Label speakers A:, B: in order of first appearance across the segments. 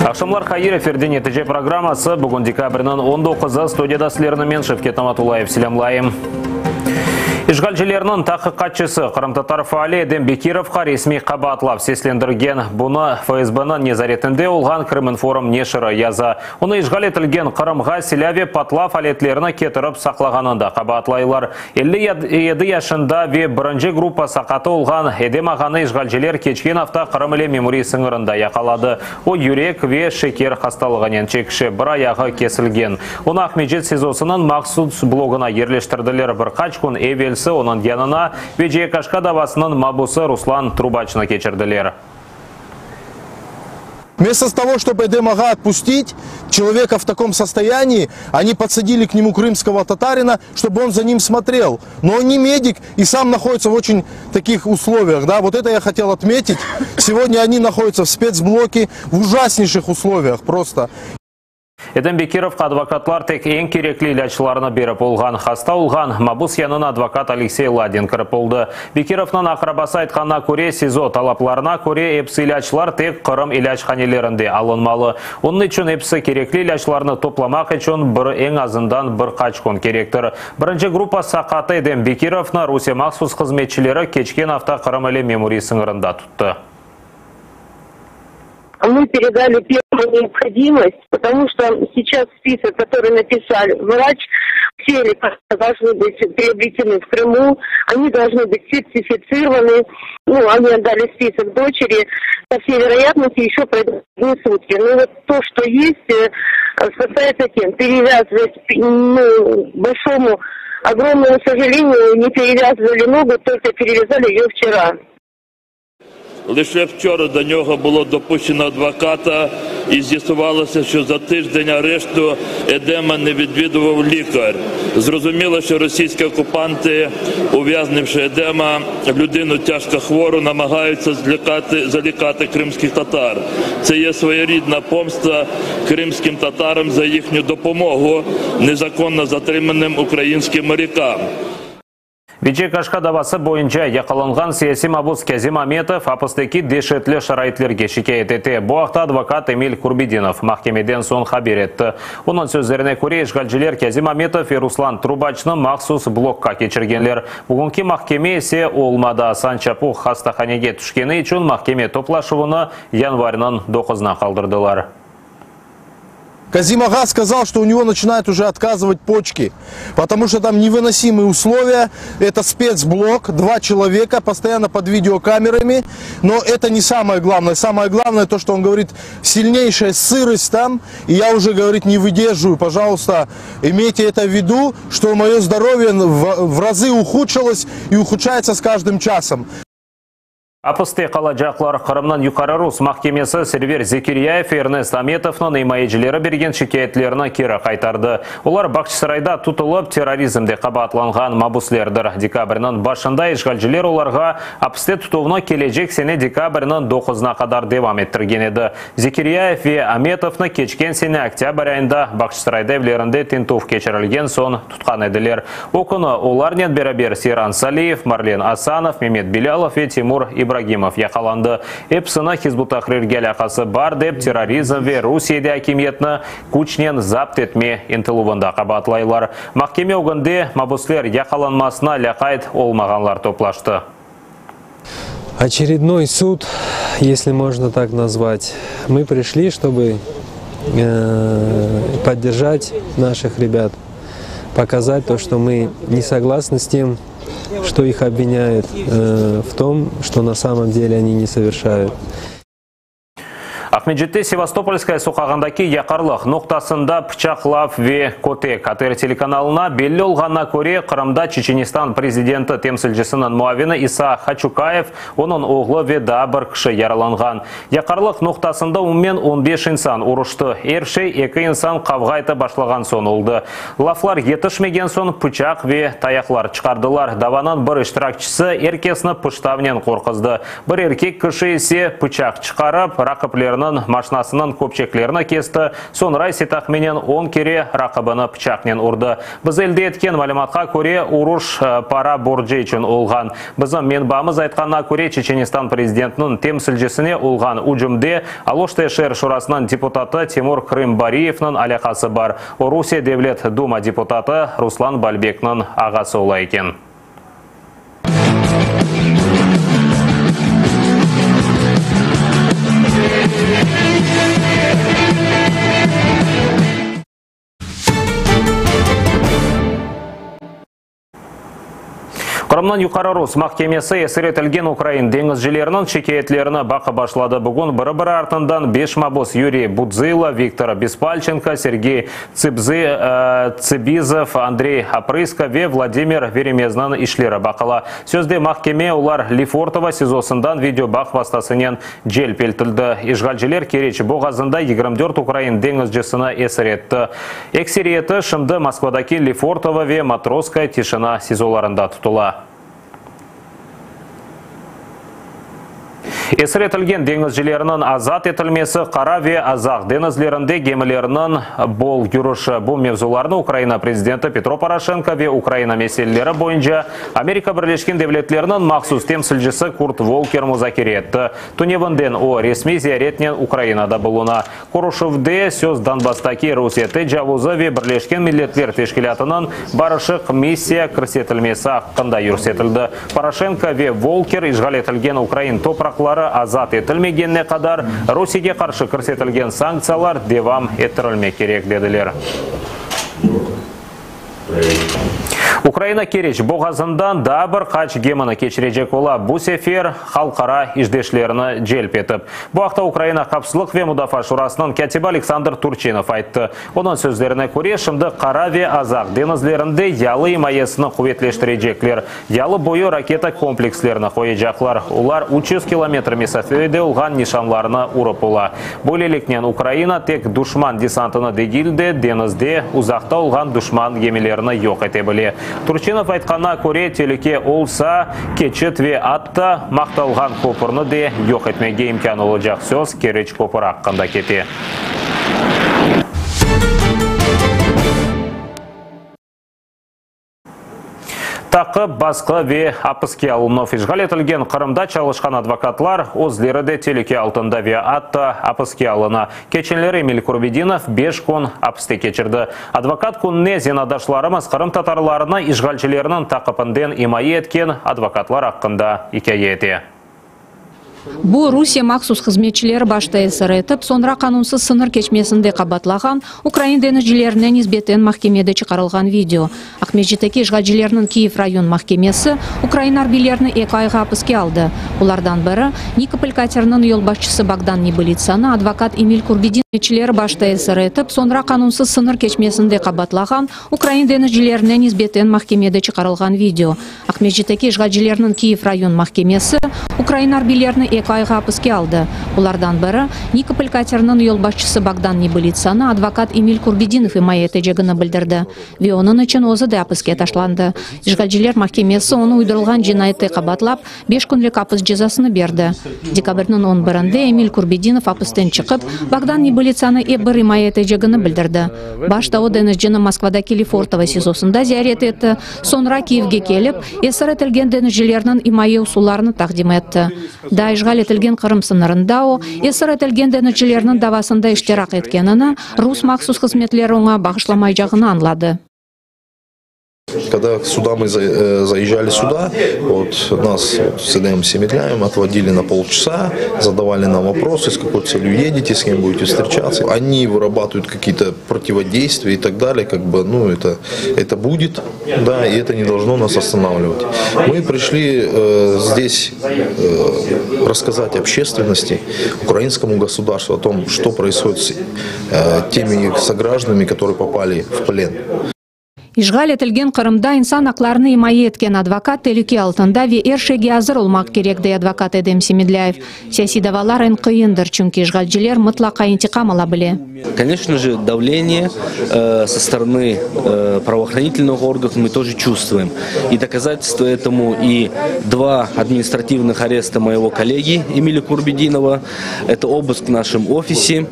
A: Aqşamlar hayır, efirde Netice programması. Bugün dekabrniñ 19-ı, studiyada sizlerni men, Şevket Namatullayev, selâmlayım. İşğalcilerniñ tahqiqatçısı qırımtatar faali Edem Bekirovğa resmiy qabaatlav seslendirgen. Bunı FSBniñ nezaretinde olğan Krıminform neşiri yaza. Onı işğal etilgen Qırımğa silâ ve patlav aletlerini ketirip saqlağanında qabaatlaylar. 57 yaşında ve birinci gruppa saqatı olğan Edem ağanı işğalciler keçken afta Qırım ile memuriy sıñırında yaqaladı. O, yürek ve şeker hastalığınen çekişe, bir ayağı kesilgen. Onı Aqmescit SİZOsınıñ mahsus bloguna yerleştirdiler. Bir qaç kün evelsi onıñ yanına Veciye Kaşka davasınıñ mabusı Ruslan Trubaçnı keçirdiler.
B: Вместо того, чтобы Эдем ağa отпустить, человека в таком состоянии, они подсадили к нему крымского татарина, чтобы он за ним смотрел. Но он не медик и сам находится в очень таких условиях. Да? Вот это я хотел отметить. Сегодня они находятся в спецблоке, в ужаснейших условиях просто.
A: Edem Bekirovğa advokatlar tek eñ kerekli ilâclarnı berip olğan. Hasta olğan mabus yanına advokat Aleksey Ladin kirip oldı. Bekirovnıñ aqrabası aytqanına köre, SİZO talaplarına köre, episi ilâclar tek Qırım ilâchanelerinde alınmalı. Onıñ içün episi kerekli ilâclarnı toplamaq içün bir eñ azından bir qaç kün kerektir. Birinci gruppa saqatı Edem Bekirovnı Rusiye mahsus hızmetçileri keçken afta Qırım ile memuriy sıñırında tuttı.
C: Мы передали первую необходимость, потому что сейчас список, который написали врач, все лекарства должны быть приобретены в Крыму, они должны быть сертифицированы. Ну, они отдали список дочери. По всей вероятности, еще пройдут одни сутки. Но вот то, что есть, спасается тем. Перевязывать, ну, большому, огромному сожалению, не перевязывали ногу, только перевязали ее вчера.
D: Лише вчора до нього було допущено адвоката і з'ясувалося, що за тиждень арешту Едема не відвідував лікар. Зрозуміло, що російські окупанти, ув'язнивши Едема, людину тяжко хвору, намагаються злякати, залякати кримських татар. Це є своєрідна помста кримським татарам за їхню допомогу незаконно затриманим українським морякам.
A: Veciye Kaşka davası boyunca yaqalanğan siyasiy mabus Kazim Ametov apisteki deşetli şaraitlerge şikâyet ete. Bu aqta advokat Emil Kurbedinov mahkemeden soñ haber etti. Onıñ sözlerine köre, işğalciler Kazim Ametov ve Ruslan Trubaçnı mahsus blokqa keçirgenler. Bugünki mahkeme ise olmadı. Asan Çapuh hastahanege tüşkeni içün mahkeme toplaşuvını yanvarniñ doquzına qaldırdılar.
B: Казим ağa сказал, что у него начинают уже отказывать почки, потому что там невыносимые условия. Это спецблок, два человека, постоянно под видеокамерами. Но это не самое главное. Самое главное то, что он говорит, сильнейшая сырость там. И я уже, говорит, не выдерживаю. Пожалуйста, имейте это в виду, что мое здоровье в разы ухудшилось и ухудшается с каждым часом.
A: Apiste qalacaqlar. Qırımnıñ Yuqarı rus mahkemesi Server Zekiryayev ve Ernest Ametovnıñ imayecileri bergen şikâyetlerini keri qaytardı. Olar Bağçasarayda tutulıp, terrorizmde qabaatlanğan mabuslerdir. Dekabrniñ başında işğalciler olarğa apiste tutuvnı kelecek sene dekabrniñ doquzına qadar devam ettirgen edi. Zekiryayev ve Ametovnı keçken sene oktâbr ayında Bağçasarayda evlerinde tintüv keçirilgen soñ tutqan ediler. O künü olarnen beraber Seyran Saliyev, Marlen Asanov, Memet Bilâlov ve Timur İbragimov yaqalandı. Episini Hizb ut-Tahrirge alâqası bar dep, terrorizm ve Rusiyede akimiyetni küçnen zapt etme ıntıluvında qabaatlaylar. Mahkeme ögünde mabüsler yaqalanmasına lâqayt olmağanlar toplaştı.
E: Очередной суд, если можно так назвать. Мы пришли, чтобы поддержать наших ребят, показать то, что мы не согласны с тем, что их обвиняют в том, что на самом деле они не совершают.
A: Aqmescitte Sevastopolskaya soqağındaki yaqarlıq noqtasında pıçaqlav ve kötek. ATR telekanalına belli olğanına köre, Qırımda Çeçenistan prezidenti temsilcisiniñ muavini İsa Haçukayev, onıñ oğlu ve daa bir kişi yaralanğan. Yaqarlıq noqtasında umumen on beş insan uruştı. Er şey eki insan qavğa etip başlağan soñ oldı. Laflar yetişmegen soñ pıçaq ve tayaqlar çıqardılar. Davanıñ bir iştirakçisi er kesni pıştavnen qorquzdı. Bir erkek kişi ise pıçaq çıqarıp, raqiplerini. imayecileriniñ maşnasınıñ köpçeklerini kesti, soñra ise tahminen on kere raqibini pıçaqnen urdı. Biz elde etken malümatqa köre, uruş para borcu içün olğan. Bizim menbamız aytqanına köre, Çeçenistan prezidentiniñ temsilcisine olğan ücümde Aluşta şeer şurasınıñ deputatı Timur Krımbariyevniñ alâqası bar. O, Rusiye Devlet Duma deputatı Ruslan Balbekniñ ağası ola eken. Qırımnıñ Yuqarı Rus mahkemesi esir etilgen ukrain deñizcileriniñ şikâyetlerini baqıp başladı. Bugün biri-biri artından beş mabus Yuriy Budzılo, Viktor Bespalçenko, Sergey Tsıbizov, Andrey Oprısko ve Vladimir Veremezniñ işleri baqıla. Sözde mahkeme olar Lefortovo SİZOsından videobağ vastasınen celp eltildi. İşğalciler Keriç boğazında 24 ukrain deñizcisini esir etti. Ekseriyeti şimdi Moskvadaki Lefortovo ve Matrosskaya tişina SİZOlarında tutula. Esir etilgen deñizcilerniñ azat etilmesi, Qara ve Azaq deñizlerinde gemilerniñ bol yürüşi, bu mevzularnı Ukraina prezidenti Petro Poroşenko ve Ukraina meseleleri boyunca Amerika Birleşken Devletleriniñ mahsus temsilcisi Kurt Volker muzakere etti. Tünevinden o, resmiy ziyaretnen Ukrainada buluna. Körüşüvde söz Donbasstaki Rusiye tecavuzı ve Birleşken Milletler Teşkilâtınıñ barışıq missiya kirsetilmesi aqqında yürsetildi. Poroşenko ve Volker işğal etilgen ukrain topraqları azat etilmegenine qadar Rusiyege qarşı kirsetilgen sanktsiyalar devam ettirilmek kerek, dediler. Ukraina Keriç boğazından daa bir qaç gemini keçirecek ola, bu sefer halqara işdeşlerini celp etip. Bu aqta Ukraina Havfsızlıq ve mudafaa şurasınıñ kâtibi Oleksandr Turçinov ayttı. Onıñ sözlerine köre, şimdi Qara ve Azaq deñizlerinde yalı imayesini quvetleştirecekler, yalı boyu raketa komplekslerini qoyacaqlar, olar 300 kilometr mesafede olğan nişanlarnı urıp ola. Böyleliknen, Ukraina tek duşman desantını degil de, deñizde uzaqta olğan duşman gemilerini yoq ete bile. Turçinov aytqanına köre, telüke olsa, keçit ve atta maqtalğan köpürni de yoq etmege imkân olacaq, söz Keriç köpüri aqqında kete. Taqip, basqı ve apiske alınuv. İşğal etilgen Qırımda çalışqan advokatlar özleri de telüke altında ve atta apiske alına. Keçenleri Emil Kurbedinov beş kün apiste keçirdi. Advokat kününe zenaatdaşlarımız qırımtatarlarnı işğalcilerniñ taqipinden imaye etken advokatlar aqqında ikâye ete.
F: Bu, Rusiye mahsus hızmetçileri başta esir etip, soñra qanunsız sıñır keçmesinde qabatlağan ukrain deñizcilerine nisbeten mahkemede çıqarılğan video. Aqmescitteki işğalcilerniñ Kiyev rayon mahkemesi ukrain arbiylerini eki ayğa apiske aldı. Olardan biri, Nikopol kateriniñ yolbaşçısı Bogdan Nebılitsanı advokat Emil Kurbedinov hızmetçileri başta esir etip, soñra qanunsız sıñır keçmesinde qabatlağan ukrain deñizcilerine nisbeten mahkemede çıqarılğan video. Aqmescitteki işğalcilerniñ Kiyev rayon mahkemesi ukrain arbiylerini eki ayğa apiske aldı. Olardan biri, Nikopol kateriniñ yolbaşçısı Bogdan Nebılitsanı advokat Emil Kurbedinov imaye etecegini bildirdi ve onıñ içün özü de apiske taşlandı. İşğalciler mahkemesi onı uydurılğan cinayette qabaatlap, beş künlik apis cezasını berdi. Dekabrniñ on birinde Emil Kurbedinov apisten çıqıp, Bogdan Nebılitsanı ep bir imaye etecegini bildirdi. Başta o deñizcini Moskvadaki Lefortovo SİZOsında ziyaret etti, Soñra Kiyevge kelip, esir etilgen deñizcilerniñ imaye usullarını taqdim etti. Daa işğal etilgen Qırım sıñırında o, esir etilgen deñizcilerniñ davasında iştirak etkenini, rus mahsus hızmetleri oña bağışlamaycağını añladı.
B: Kogda süda mı zaezjali süda, vot nas s Edemom Semedlâyevım otvodili na polçasa, zadavali nam voprosı, s kakoy tselyu edete, s kem budete vstreçatsya. Oni vırabatıvayut kakiye-to protivodeystviya i tak dalее, kak bı, nu, eto, eto budet, da, i eto ne dolžno nas ostanavlivat. Mı prişli zdes rasskazat obşestvennosti, ukrainskomu gosudarstvu o tom, çto proishodit s temi sograjdanami, kotorıye popali v plen.
F: İşğal etilgen Qırımda insan aqlarını imaye etken advokat telüke altında ve er şeyge azır olmaq kerek, dey advokat Edem Semedlâyev. Siyasiy davalar eñ qıyındır, çünki işğalciler mıtlaqa intiqam ala bile.
G: Koneçno je, davleniye so storony pravohranitelnoh organov mı тоже çuvstvuem. I dokazatelstvo etomu i dva administrativnıh aresta moego kollegi Emilya Kurbedinova, eto obısk v našem ofise,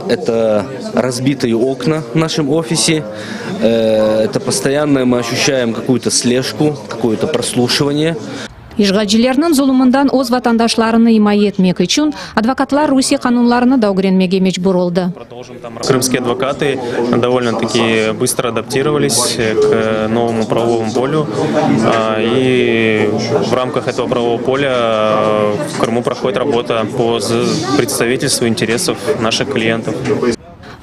G: Eto razbitye okna v našem ofise, eto postoyanno mı oşuşaem kakuyu-to sleşku, kakoye-to prosluşivaniye.
F: İşğalcilerniñ zulumından öz vatandaşlarını imaye etmek içün advokatlar Rusiye qanunlarını da ögrenmege mecbur oldı.
H: Krımskiye advokatı dovolyno-taki bıstro adaptirovались k novomu pravovomu polю, i v ramkah etogo pravovogo polya v Krımu prohodit rabota po predstavitelstvu interesov naših klientov.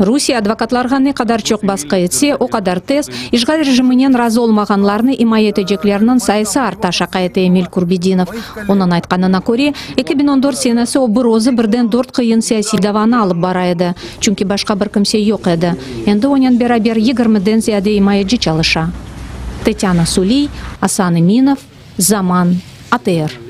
F: Rusiye advokatlarğa ne qadar çoq basqı etse, o qadar tez işğal rejiminen razı olmağanlarnı imaye eteceklerniñ sayısı arta, şaqa ete Emil Kurbedinov. Onıñ aytqanına köre, 2014 senesi o bir özü birden dört qıyın siyasiy davanı alıp bara edi, çünki başqa bir kimse yoq edi. Endi onen beraber yigirmiden ziyade imayeci çalışa. Tetyana Suliy, Asan Eminov, Zaman, ATR.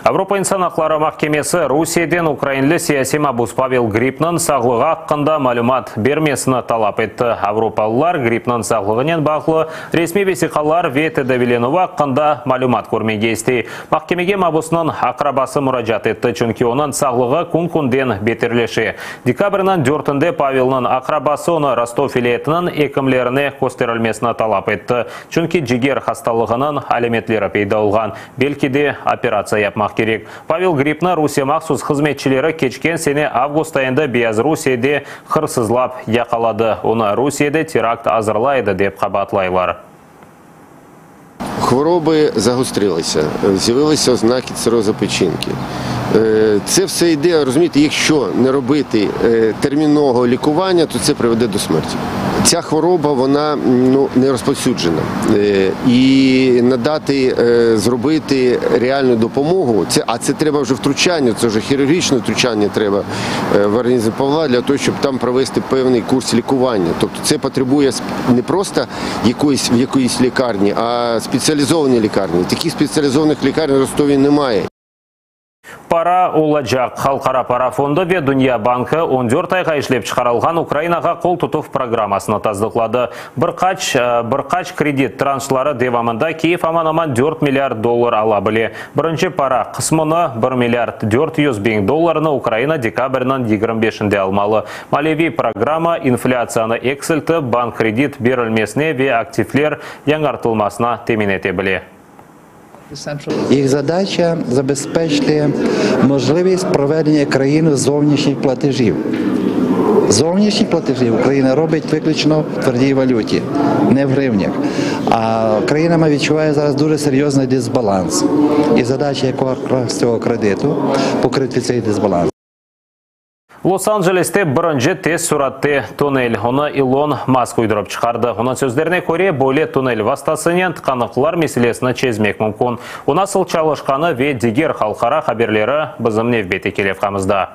A: Avropa insan aqları mahkemesi Rusiyeden ukrainli siyasiy mabus Pavel Gribniñ sağlığı aqqında malümat bermesini talap etti. Avropalılar Gribniñ sağlığınen bağlı resmiy vesiqalar ve tedaviylenüvi aqqında malümat körmege istey. Mahkemege mabusnıñ aqrabası muracaat etti, çünki onıñ sağlığı kün-künden beterleşe. Dekabrniñ dörtünde Pavelniñ aqrabası onı Rostov vilâyetiniñ ekimlerine kösterilmesini talap etti, çünki ciger hastalığınıñ alâmetleri peyda olğan. Belki de, operatsiya yapmaq kerek. Pavel Gribni Rusiye mahsus hızmetçileri keçken sene avgust ayında Beyazrusiyede hırsızlap yaqaladı. Onı Rusiyede terakt azırlay edi, dep qabaatlaylar.
I: Hvorobi zagostrilися, z'yavilися oznaki tsirozu pečinki. Tse vse yde, rozumієте, yakщо ne robiti termіnovo lікування, to tse privede do smerті. Ця хвороба, вона, ну, не розповсюджена. І надати, зробити реальну допомогу, це, а це треба вже втручання, це вже хірургічне втручання треба в організм Павла для того, щоб там провести певний курс лікування. Тобто це потребує не просто якоїсь, в якоїсь лікарні, а спеціалізованій лікарні. Таких спеціалізованих лікарень в Ростові немає.
A: Para olacaq. Halqara para fondu ve Dünya bankı on dört ayğa işlep çıqarılğan Ukrainağa qol tutuv programmasını tasdıqladı. Bir qaç bir qaç kredit tranşları devamında Kiyev aman-aman dört milliard dollar ala bile. Birinci para qısmını, bir milliard 400 biñ dollarnı Ukraina dekabrniñ 25-inde almalı. Maliyeviy programma inflâtsiyanı eksiltip, bank kredit berilmesine ve aktivler yañartılmasına temin ete bile.
J: Їх задача забезпечити можливість проведення країни зовнішніх платежів. Зовнішні платежі Україна робить виключно в твердій валюті, не в гривнях. А країна відчуває зараз дуже серйозний дисбаланс. І задача якраз цього кредиту покрити цей дисбаланс.
A: Los-Anceleste birinci tez suratte tünel. Onı İlon Mask uydurıp çıqardı. Onıñ sözlerine köre, böyle tünel vastasınen tıqanıqlar meselesini çezmek mümkün. O nasıl çalışqanı ve diger halqara haberleri bizim nevbetteki levhamızda.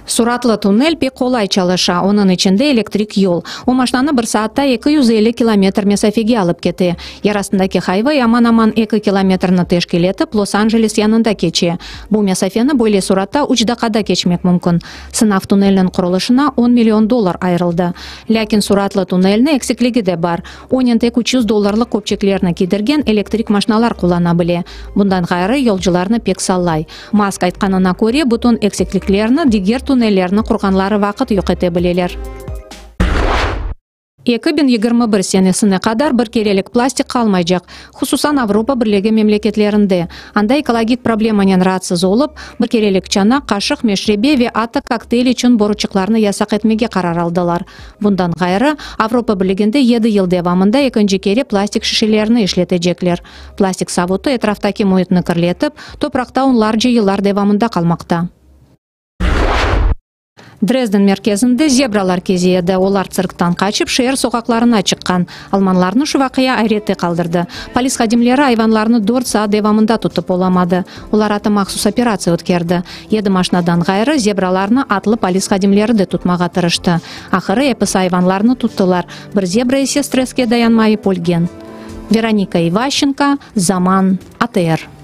F: Suratlı tünel pek qolay çalışa, onıñ içinde elektrik yol. O maşnanı bir saatta 250 kilometr mesafege alıp kete. Yer astındaki hayvey aman-aman eki kilometrni teşkil etip, Los-Anceles yanında keçe. Bu mesafeni böyle suratta üç daqqada keçmek mümkün. Sınav tünelniñ qurulışına on million dollar ayırıldı. Lâkin suratlı tünelni eksikligi de bar. Onen tek 300 dollarlıq köpçeklerni kiydirgen elektrik maşnalar qullana bile. Bundan ğayrı, yolcularnı pek sallay. Mask aytqanına köre, bütün eksikliklerni diger tünellerni qurğanları vaqıt yoq ete bileler. 2021 senesine qadar bir kerelik plastik qalmaycaq, hususan Avropa Birligi memleketlerinde. Anda ekologik problemanen raatsız olıp, bir kerelik çanaq, qaşıq, meşrebe ve atta kokteyl içün boruçıqlarnı yasaq etmege qarar aldılar. Bundan ğayrı, Avropa Birliginde yedi yıl devamında ekinci kere plastik şişelerni işletecekler. Plastik savutı etraftaki müitni kirletip, topraqta onlarca yıllar devamında qalmaqta. Drezden merkezinde zebralar keze edi, olar tsirktan qaçıp, şeer soqaqlarına çıqqan. Almanlarnı şu vaqia ayrette qaldırdı. Polis hadimleri ayvanlarnı dört saat devamında tutıp olamadı. Olar atı mahsus operatsiya ötkerdi. Yedi maşnadan ğayrı, zebralarnı atlı polis hadimleri de tutmağa tırıştı. Ahırı episi ayvanlarnı tuttılar, bir zebra ise stresske dayanmayıp ölgen. Veronika İvaşçenko, Zaman, ATR.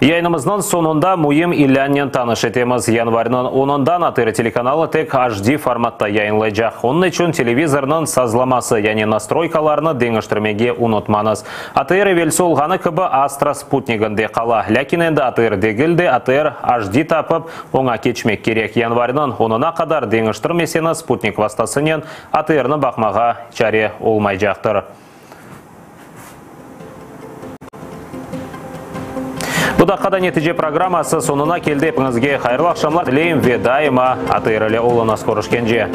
A: Yayınımıznıñ soñunda müim ilânnen tanış etemiz. Yanvarniñ onundan ATR telekanalı tek HD formatta yayınlaycaq. Onıñ içün televizornıñ sazlaması, yani nastroykalarnı deñiştirmege unutmañız. ATR evelsi olğanı kibi Astra sputniginde qala. Lâkin endi ATR degil de, ATR HD tapıp, oña keçmek kerek. Yanvarniñ onuna qadar deñiştirmeseñiz, sputnik vastasınen ATRni baqmağa çare olmaycaqtır. Bu daqqada Netice programması soñuna keldi. Epiñizge hayırlı aqşamlar tileyim ve daima ATR ile oluñız. Körüşkence!